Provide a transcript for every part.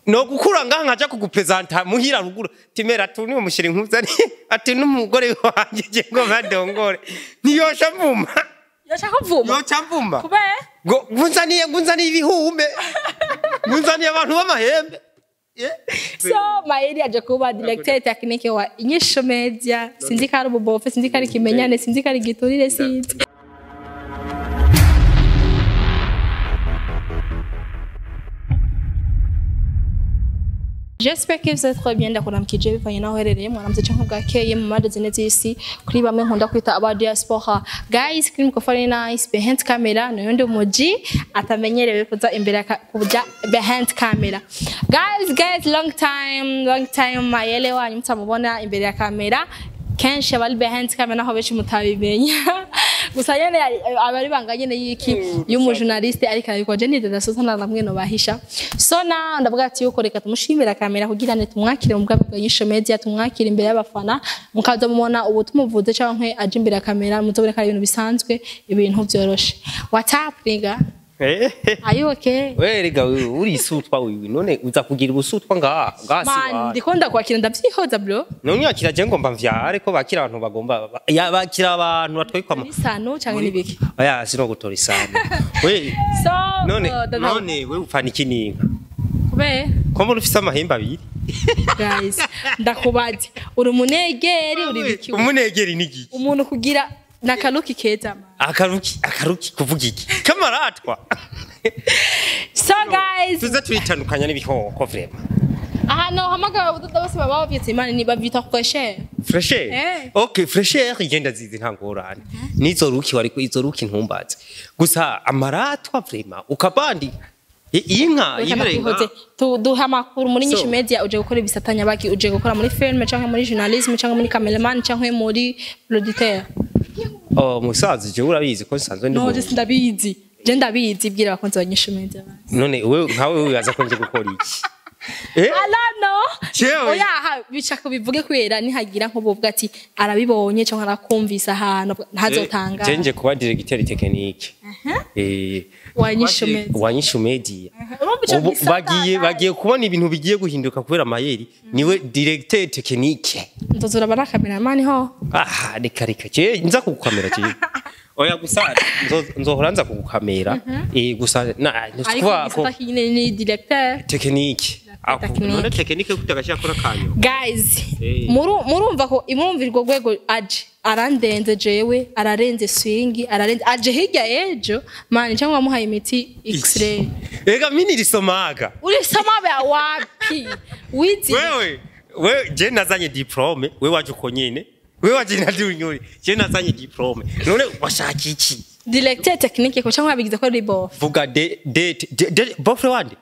No gukura ngaha nkaja kugupresenta muhira ruguru timera tu niwe mushira inkuzani ati n'umugore wanje je ngo badongore ntiyosha mvuma. Yashaka kuvuma. Yoca mvuma. Kubera ngo ngunzaniye ibihume, ngunzaniye abantu b'amahembe. So Mayeri aje kuba directeur technique wa Inyishu Media. Sinzi ko ari ububofe, sinzi ko ari ikimenyane, sinzi ko ari igiturire, sinzi. J'espère que vous êtes très bien. Ndakuramukije bivanye naho uherereye, mwaramutse canke bwakeye mu mpande zine z'isi, kuri bamwe nkunda kwita aba diaspora. Guys, kuri microphone nice behind camera n'uyundi muji atamenyerewe kuza imbere kuja behind camera. Guys, long time, long time Mayele wanyu mutamubona imbere ya kamera. Kenshi abari behind camera naho benshi mutabimenya. Gusa nyene abari banga nyene yiki y'umujournaliste ariko ariko je nidada sosana namwe no bahisha. So na ndavuga ati yuko reka tumushimira kamera kugira ne tumwakire mu bwami bwa Inyishu Media, tumwakire imbere y'abafana, mukaza mubona ubu tumuvuze canke aje imbere ya kamera muzobone ko ari ibintu bisanzwe, ibintu vyoroshe. What's up nigga? Are you okay? We rega uri isutwa wiwe none uza kugira ubusutwa ngaha ngaha si Man, wawe. ndiko ndakwakira ndavyihoza bro. None yakira je ngomba mvyare ko bakira abantu bagomba ya bakira abantu batwikwa Ni sano canke nibiki? Oya sino gutora isano. We So none none we upfana iki ninka? Kubera Ko mbona ufise amahembe abiri? guys, ndakubaze uri umunegeri uri biki? Umunegeri ni iki? Umuntu kugira nakaluki keza man. Akaruki kuvuga iki? Kamaratwa. So guys, Tuze turitandukanya n'ibikoko vraiment. aha no hamagara ubudodo bose baba bavyitse Imana ni bavyita fresher. Fresher. Eh. Okay, fresher igenda zizi nta ngorane. Nizo ruki wariko izo ruki ntumbaze. Gusa amaratwa vraiment ukabandi inka ibirenga. Duha amakuru muri Inyishu So. Media, uje gukora ibisatanya baki, uje gukora muri film canke muri journalism canke muri cameraman canke muri producteur. Oh musaza je urabizi ko nsanzwe ndi. No, je ndabizi. Je ndabizi bwira abakunzi ba Inyishu Media. None wewe nkawe wibaza ko nje gukora iki? Eh? Alano. Jewe. Oya ha bishaka bivuge kwera nihagira nko bovuga ati arabibonye canke arakumvisa ahantu ntazotanga. Je nje kuba directeur technique. Eh. Wa Inyishu Media. Wa Inyishu Media. Urumva ico Ubu gisata, bagiye kubona ibintu bigiye guhinduka kubera Mayeri niwe directeur technique. Ndozora bara cameraman ho. Ah reka reka je nza kugukamera je. Oya gusa nzohora nza kugukamera. Eh gusa na Ariko kuvuga ko igisata kinini ni directeur technique. Technique. None technique kutagashira kora kanyo. Guys, Eh. murumva ko imurumvirwa rwego aje arandenze jewe, ararenze swingi, ararenze aje hirya ejo man cyangwa wamuhaye imiti x-ray. Ega mini risomaga. Urisoma ba wapi? Wizi. Wewe wewe je nazanye diplome, wewe waje uko nyene. Wewe waje nadiunyuri. Je nazanye diplome. None washaka iki? Directeur technique ko cyangwa yabigize ko ari bof. Vuga de de de bofre wande.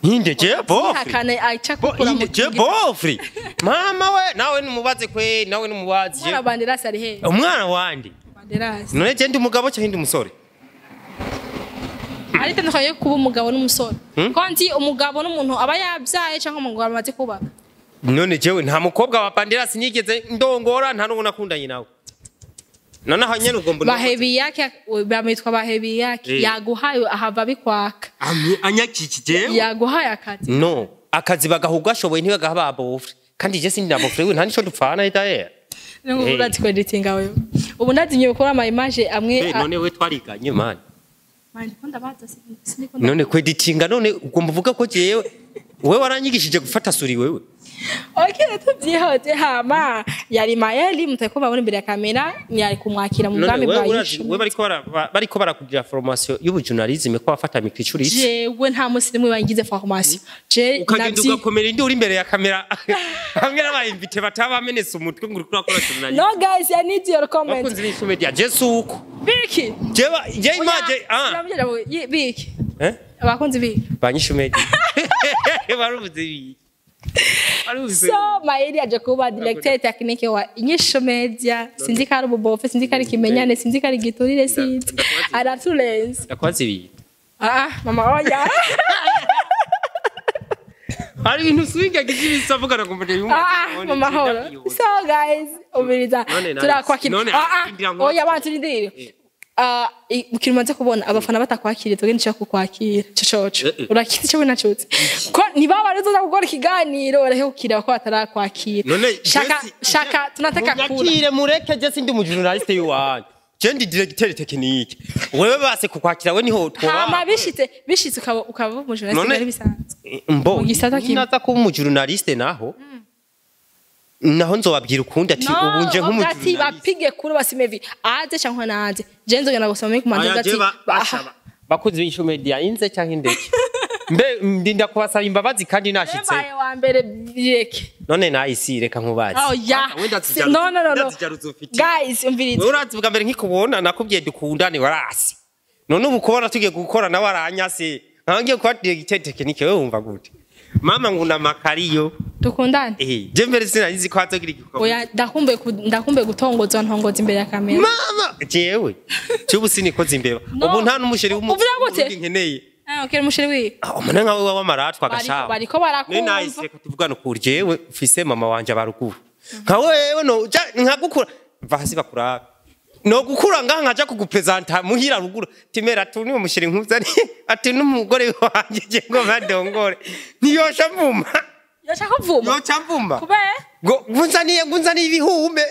Ninde je bofre? Hakane acha kukura Ninde mu je bofre? Mama we nawe numubaze kwe nawe numubaze. Mwana Banderas ari he? Umwana wande. Banderas. None je ndi umugabo cyangwa ndi umusore? Ari tandukanye kuba umugabo n'umusore. Ko nzi umugabo n'umuntu aba yabyaye cyangwa umugabo amaze kubaka. None jewe nta mukobwa wa Banderas nigeze ndongora nta n'uwo nakundanye nawe. None aho nyene ugomba Bahebi yake bamwitwa bahebi yake yaguhaye ahava bikwaka. Anyakiki jewe. Yaguhaye akazi. No, akazi bagahuga ashoboye ntibagaha ba bofre. Kandi je sindi na bofre we nta nico dupfana itaye. Nubwo urazi ko editinga wewe. Ubu ndazinye gukora ama image amwe. None we twariganye man. Man ndikunda baza sindikunda. None kweditinga none ugomba uvuga ko jewe wewe waranyigishije gufata suri wewe. Okay, tuvyihoze hama yari Mayeli mutako babona imbere ya kamera yari kumwakira mu bwami bwa Yishu. Wewe bariko barakugira formation y'ubujournalisme ko bafata micro icuri. Jewe nta musi nimwe bangize formation. Je ukagenda ugakomera indi uri imbere ya kamera hamwe n'abayinvite batabamenetse umutwe ngo uriko urakora journalisme. No guys, I need your comment. Bakunzi b'Inyishu Media je suko. Biki. Jewe je image ah. Biki. Eh? Abakunzi biki. Ba Inyishu Media. Baruvuze biki. So Mayeli aje kuba directeur technique wa Inyishu Media. Sinzi ko ari ububofe, sinzi ko ari ikimenyane, sinzi ko ari igiturire, sinzi. Araturenze. Ndakwaza ibintu. Ah, mama oya. Hari ibintu swinga gize ibisavugana ngo mbone yumva. Ah, mama horo. So guys, umiriza turakwakira. Ah, oya bantu rindire. Ikintu umaze kubona, abafana batakwakiriye, twebwe nshaka kukwakira cococo. Urakizi cyo winacutse ko ntibaba ari uzoza gukora ikiganiro, barahukira ko batarakwakira. None shaka shaka tunataka kula. Munyakire, mureke, je sindi umujournaliste yiwanyu, je ndi directeur technique. Wewe base kukwakira, we niho twoba. Hama bishitse ukaba umujournaliste, None- bari bisanzwe Mbo mu gisata kimwe. Naza kuba umujournaliste, naho nzobabwira ukundi ati ubu nje Ati nk'umujournaliste. bapige kuri basimevi aze cyangwa naze, je nzogenda gusoma muri kumanda. Aya, Ati je bakuzi b'Inyishu Media, inze cyangwa indeke, mbe ndinda kubasaba imbabazi kandi nashitse. Mbaye wa mbere, bireke. None nahisi reka nkubaze. Oh ya. Wenda No, no, no, no. ndazijaruza ufite. Guys, umviriza. Wewe urazi bwa mbere nkikubona nakubwiye dukundane, warasi. None ubu kubona tugiye gukora nawe aranyase, nkangiye kuba directeur technique, wewe wumva gute? Mama nguna makariyo. Dukundane. Je mbere sinarizi ko hazogira igikorwa. Oya, ndakumbuye gutongozwa, ntongoza imbere ya kamera. Mama, jewe cyubu sinikoze imbeba. No. Ubu nta n'umusheri Uvuga gute? nkeneye. Ah, okay, musheri wi. Ah, umuntu nkawe w'amaratwa agashaba. Bariko Ni barakumva. nice, reka tuvugane ukuri. Jewe mfise mama wanje abaruguru nka wewe, no ja nkagukura va hasi bakurabe, no gukura ngaha nkaja kugupresenta muhira ruguru, timera tu ni umusheri nkuzani, ati n'umugore wanje je ngo badongore, ntiyosha mvuma. Yashaka kuvuma. Yoca mvuma. Kubera ngo ngunzaniye ibihume,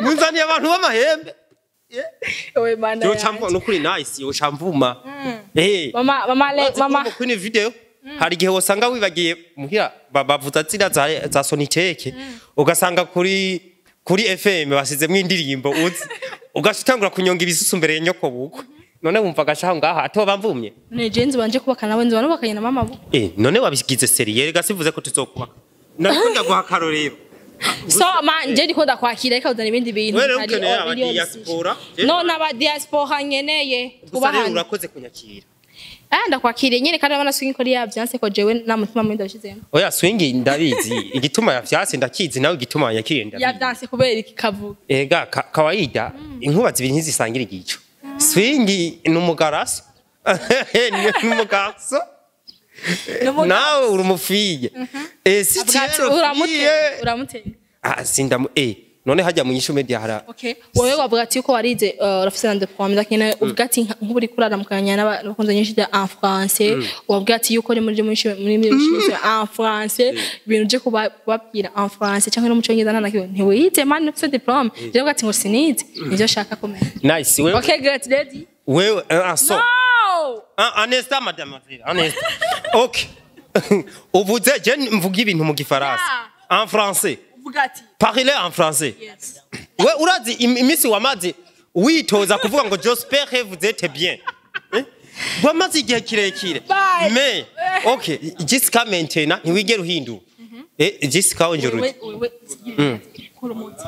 ngunzaniye abantu b'amahembe. Owe mana. Yoca mvuma nukuri, nice, yoca mvuma eh. Mama, mama le mama. Kuri video hari igihe wasanga wibagiye muhira bavuza ziriya za Soniteke, ugasanga kuri FM basizemwo indirimbo uzi, ugaca utangura kunyonga ibisusu mbere ya nyoko bukwe. None wumva agashaho ngaha atoba mvumye? Ne jenzi banje kubaka nawe, nzi banubakanye na mama bo. None wabigize sérieux? Rega sivuze ko tuzokubaka, nariko ndaguha akarorero. So man, je ndiko ndakwakira, reka uzana ibindi bintu. Wewe rero bitari ukeneye oh, aba miliyoni diaspora. No, n'aba diaspora nkeneye. Gusa rero Twubahane. urakoze kunyakira. Ah, ndakwakiriye nyene, kandi abana swing kuri ya byanse ko jewe nta mutima mwenda ndashizemo. Oya, swingi ndabizi igituma yavyase, ndakizi nawe igituma wanyakiriye ndabizi. Ya byanse kubera iki kavuga? Ega kawaida inkuba zibiri ntizisangira igico. Swingi ni umugaraso, ni umugaraso, nawe uri umufiye. Si Avuga ati, tiero uramuteye fiye. Uramuteye. Ah, sindamu none hajya mu Nyishu Media hara. Okay, wowe wavuga ati uko warize, urafise na diplôme, ndakene uvuga ati nk'ubu uri kuraramukanya n'abakunzi nyinshi en français, wavuga ati yuko uri muri en français, ibintu uje kubabwira en français cyangwa no mu cyongereza, nta nakimwe ntiwize man, ufise diplôme. Je vuga ati ngo sinize, nivyo shaka kumenya. Nice, wewe. Okay, great lady. Wewe so No. Un instant, madame, un instant. Ok, uvuze je mvuga ibintu mu gifaransa, en français. Uvuga ati Parler en français. Yes. We urazi imisi wamaze witoza kuvuga ngo j'espère que vous êtes bien. Eh? Wamaze igihe kirekire. Bye. Mais ok, jusqu'à maintenant ntiwigera uhindura. Jusqu'à aujourd'hui. Wewe kora umuti.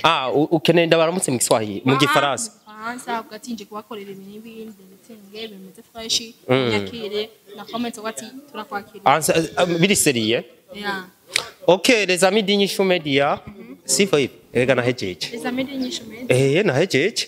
Ah, ukeneye ndabaramutse mu Kiswahili, mu Gifaransa. Faransa, uvuga ati nje kubakorera ibintu n'ibindi ndetse nge bimeze fresh, nyakire na comment uvuga ati turakwakira. Ah, biri sérieux? Yeah. Ok, les amis d'Inyishu Media, sivyo hivyo? Erega nahejeje. Les amis d'Inyishu Media. Nahejeje.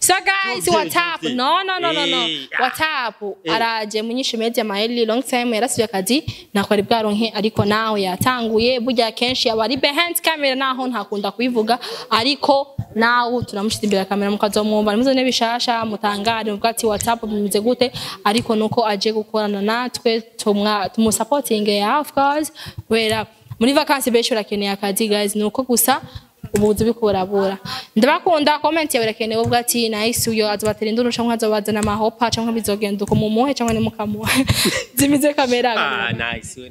So guys, Tuvyeye, what's up? tuvyeye. No, no, no, no, no. Ah. What's up? Araje mu Nyishu Media Maheli, long time yarasubiye akazi nako ari bwaronke, ariko nawe yatanguye. Burya kenshi aba ari behind camera, naho ntakunda kubivuga, ariko nawe turamushize imbere ya kamera mukazomwumva nimuzone bishasha, mutangare muvuga ati what's up, bimeze gute? Ariko nuko aje gukorana natwe, tumwa tumusapotinge ya, of course, kubera muri vacances benshi barakeneye akazi guys, nuko gusa ubuzi bikurabura. Ndabakunda, comment yawe irakenewe, ubwo ati nice, uyo azobatera induru canke azobazana amahopa canke bizogenda uko, mumuhe canke nimukamuhe. Zimize kamera. Ah, nice. We.